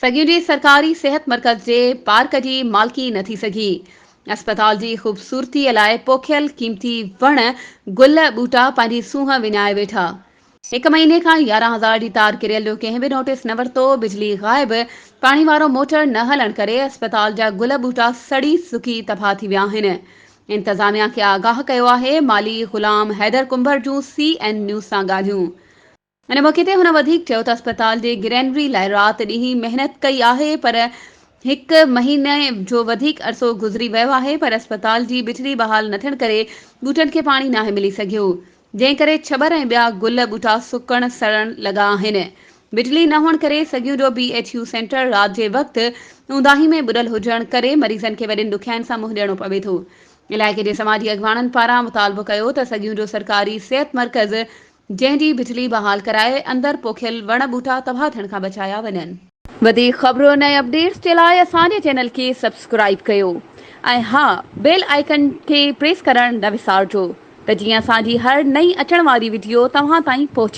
سڳيون جي سرڪاري صحت مرڪز جي پارڪ جي مالڪي نه ٿي سگهي. اسپتال جي خوبصورتي لاء پوکيل قيمتي وڻ، گل، ٻوٽا پنهنجي سونهن وڃائي ويٺا. هڪ مهيني کان 11 هزار جي تار ڪريل جو ڪنهن به نوٽيس نه ورتو، بجلي غائب، پاڻي وارو موٽر نه هلڻ ڪري اسپتال جا گل ٻوٽا سڙي سڪي تباهه ٿي ويا آهن. انتظاميا کي آگاهه ڪيو آهي، مالي غلام حيدر ڪنڀر جون سي اين نيوز سان ڳالهيون. ان موقعي تي هن وڌيڪ چيو ته اسپتال جي گرينري لاء رات ڏينهن محنت ڪئي آهي پر هڪ مهيني جو وڌيڪ عرصو گذري ويو آهي پر اسپتال جي بجلي بحال نه ٿيڻ ڪري ٻوٽن کي پاڻي ناهي ملي سگهيو جنهن ڪري ڇٻر ۽ ٻيا گل ٻوٽا سڪڻ سڙڻ لڳا آهن بجلي نه هئڻ ڪري سگهيون جو بي ايڇ يو سينٽر رات جي وقت اونداهي ۾ ٻڏل هجڻ ڪري مريضن کي وڏين ڏکيائين سان منهن ڏيڻو پوي ٿو علائقي جي سماجي اڳواڻن پاران مطالبو ڪيو ته سگهيون جو سرڪاري صحت مرڪز جنهن جي بجلي بحال ڪرائي اندر پوکيل وڻ ٻوٽا تباهه ٿيڻ کان بچايا وڃن. وڌيڪ خبرن ۽ اپڊيٽس جي لاء اسان جي چينل کي سبسڪرائيب ڪيو ۽ ها بيل آئيڪن کي پريس ڪرڻ نه وسارجو ته جيئن اسان جي هر نئين اچڻ واري وڊيو توهان تائين پهچي.